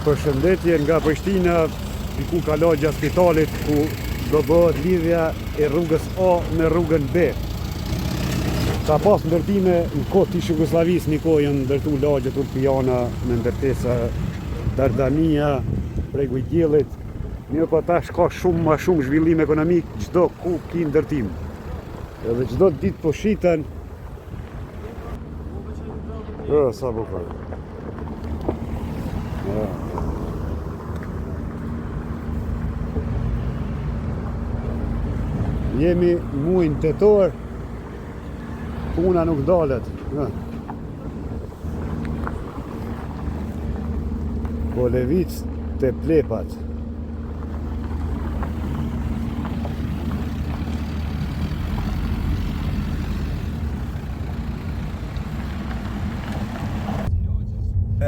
Përshëndetje nga Prishtina, diku ka lagja e spitalit ku do bëhet lidhja e rrugës A me rrugën B. Ka pas ndërtime në kohë të ish Jugosllavisë, një kohë janë ndërtu lagjet Ulpiana me ndërtesa Dardania, Bregu i Diellit. Mirëpo tash ka shumë ma shumë zhvillim ekonomik, çdo ku ki ndërtim. Edhe çdo ditë po shiten Jo, sa bukur. Ja. Jemi muajin tetor, puna nuk ndalet. Ja. Po levic te plepat.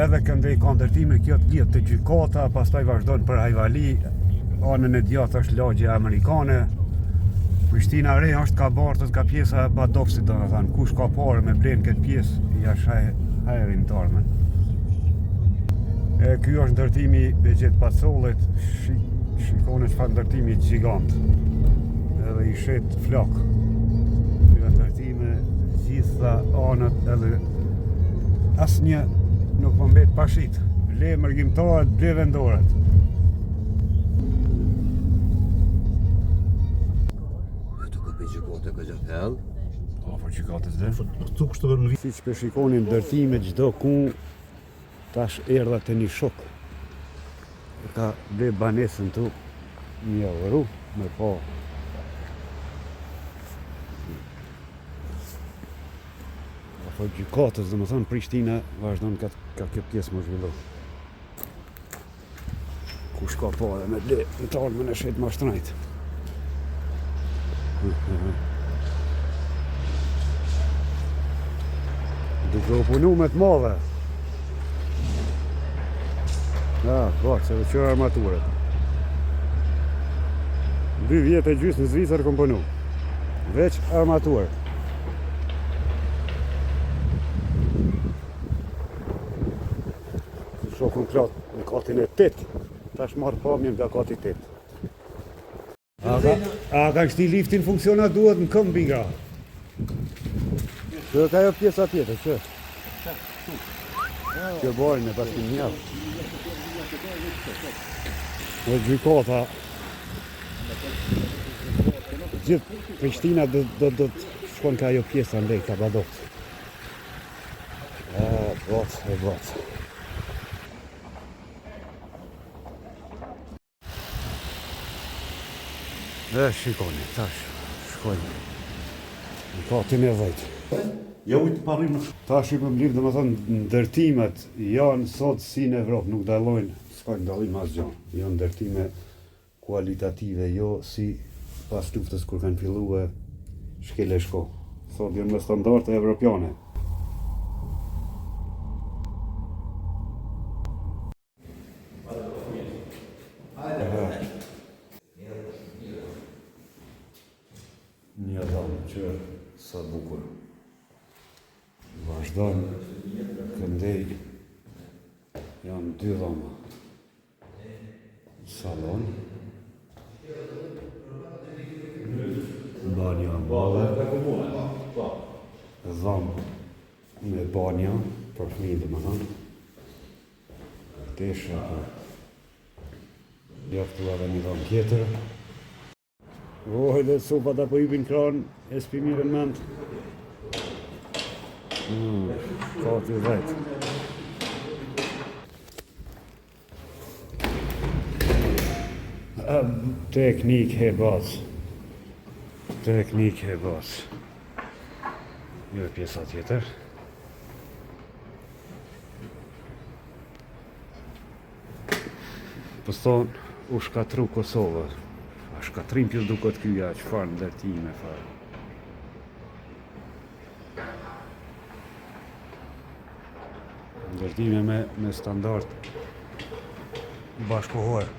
Edhe këndej ka ndërtime, kjo të lidh te gjykata, pastaj vazhdon për Hajvali, anën e djathtë është lagja amerikane, Prishtina re është ka bartët ka pjesa e Badovcit, domethënë, kush ka pare me ble në këtë pjesë, ja sheh hajrin të ardhmen. E ky është ndërtimi i Behgjet Pacollit, shikoni çfarë ndërtimi gjigant. Edhe i shet flakë. Këto ndërtime gjitha anët edhe asnjë nuk po mbet pa shit. Ble mërgimtarët, ble vendorët. Këtu ka për gjykate ka gjatë hell. Po, për gjykatës dhe? Këtu kështu në Siç po shikoni ndërtime çdo ku tash erdha te një shok. E ka ble banesën tu një euro me po. Afër gjykatës, domethënë Prishtina vazhdon ka, ka kjo pjesë me zhvillu. Kush ka pare me ble, në të ardhmen e shet ma shtrejt. Duke u punu me të madhe. Ja, po, se dhe qërë armaturet. Dy vjet e gjysë në Zvicër kom punu. Veç armaturë. Shokun plot në katin e 8. Tash marr pamjen nga kati 8. A ka, a ka shti liftin funksiona duhet në këmbë bigra. Kjo ka ajo pjesa tjetër, që? Kjo bojnë e pas një mjafë. Dhe gjykata. Gjithë Prishtina do, do, do të shkon ka ajo pjesa ndej, ka Badovci. E, bot, e bot. Dhe shikoni, tash, shkojmë. Në katin e dhetë. Ja ujtë të parim në Tash i përmblidh, domethënë, ndërtimet janë sot si në Evropë, nuk dallojnë, s'ka dallim asgjë. Janë ndërtime kualitative, jo si pas luftës kur kanë fillue shkel e shko. Sot janë me standarde evropiane. Një dhomë që sa bukur. Vazhdon këndej janë dy dhoma. Salon. Banjo e madhe. Dhomë me banjo për fëmijë domethënë. Tesha për Ja këtu edhe një dhomë tjetër. O, hajde, sopat apo hypin kran, e s'pi mirën mend. Mm, kati dhetë. Teknik he bas. Teknik he bas. Jo pjesa tjetër. Po thonë, u shkatru Kosova. A shkatrim kjo duket ky, a çfarë ndërtime fare. Ndërtime me, me standard bashkëkohor.